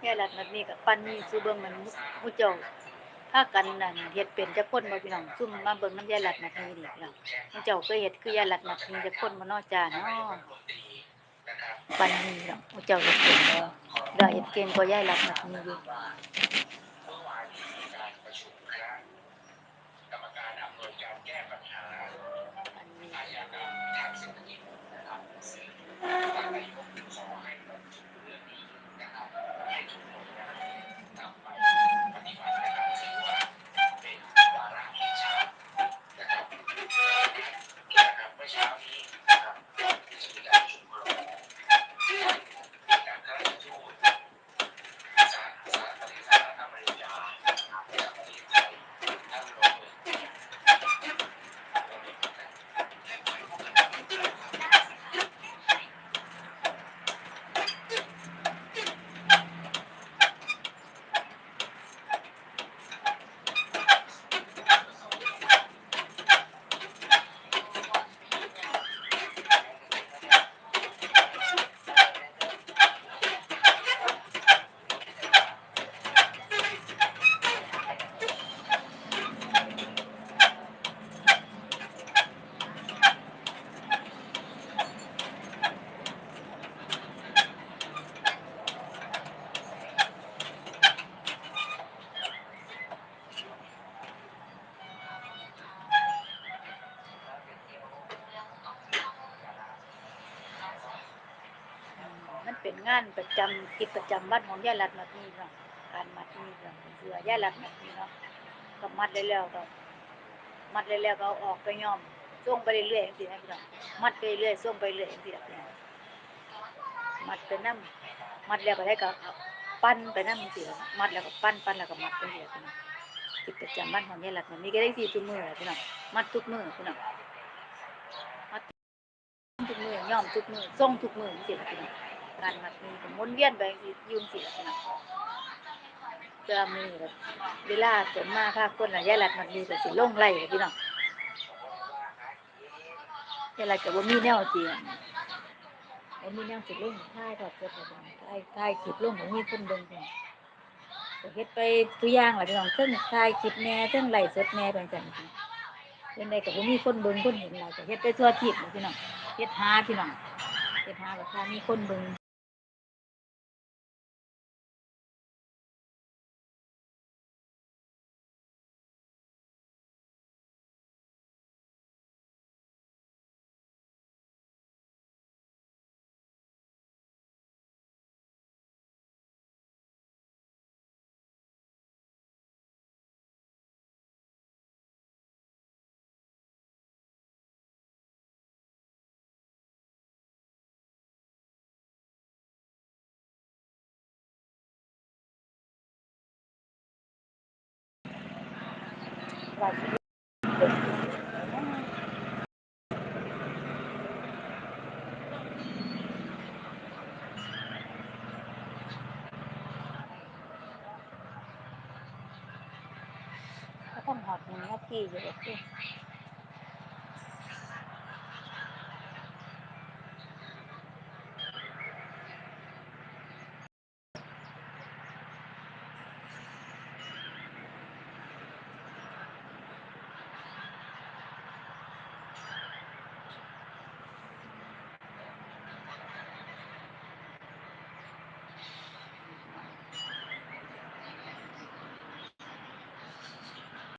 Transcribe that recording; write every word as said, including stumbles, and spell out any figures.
ยายรัตน์มัดหมี่กับปั่นหมี่สู่เบิ่ง มันหมู่เจ้าพากันนั่นเฮ็ดเป็นจักคนบ่พี่น้อง ซุ่มมาเบิ่งนำยายรัตน์มัดหมี่นี่พี่น้อง หมู่เจ้าเคยเฮ็ดคือยายรัตน์มัดหมี่จักคนบ่เนาะจ้าเนาะ ปั่นหมี่เนาะ หมู่เจ้าเฮ็ดเป็นบ่ เด้อ เฮ็ดเก่งกว่ายายรัตน์มัดหมี่อยู่ กรรมการอำนวยการแก้ปัญหาอาชญากรรมทางเศรษฐกิจนะครับ ซึ่งทางนายกขอให้ลงถึงเรื่องนี้นะครับ ให้ทุกหน่วยงานนำไปปฏิบัตินะครับ ถือว่าเป็นวาระแห่งชาตินะครับ นะครับ เมื่อเช้านี้นะครับ ที่จะมีการประชุมครม จากข้าราชทูต มันเป็นงานประจำ กิจประจำวันของยายรัตน์มัดหมี่เนาะ การมัดหมี่เนาะ เสื้อยายรัตน์มัดหมี่เนาะ ก็มัดแล้วๆ ก็มัดแล้วๆ ก็เอาออกไปย้อม ส่งไปเรื่อยๆ จังซี้นะพี่น้อง มัดไปเรื่อย ส่งไปเรื่อย จังซี้ล่ะพี่น้อง มัดไปนำ มัดแล้วก็ได้ก็เอาปั่นไปนำ จังซี้ล่ะ มัดแล้วก็ปั่น ปั่นแล้วก็มัด จังซี้ล่ะพี่น้อง กิจประจำวันของยายรัตน์มัดหมี่ก็ได้จังซี้ทุกมื้อล่ะพี่น้อง มัดทุกมื้อพี่น้อง มัด ทุกมื้อ ย้อมทุกมื้อ ส่งทุกมื้อจังซี้ล่ะพี่น้อง การมัดหมี่ก็หมุนเวียนไปอยู่จังซี้ล่ะพี่น้อง เวลามื้อนี้ก็เวลาฝนมาพาฝนน่ะ ยายรัตน์มัดหมี่ก็สิลงไลฟ์ล่ะพี่น้อง ยายรัตน์ก็บ่มีแนวสิ บ่มีแนวสิลง ถ่ายทอดสดล่ะพี่น้อง ถ่าย ถ่ายคลิปลงก็มีคนเบิ่งพี่น้อง ก็เฮ็ดไปตัวอย่างล่ะพี่น้อง เทิงถ่ายคลิปแหน่ เทิงไลฟ์สดแหน่ ไปจั่งซี้ จั่งใดก็บ่มีคนเบิ่งคนเห็นหลาย ก็เฮ็ดไปทั่วทีปล่ะพี่น้อง เฮ็ดหาพี่น้อง เฮ็ดหาก็ถ้ามีคนเบิ่ง ก็ต้องหอดหนึ่งนาทีอยู่ โอเค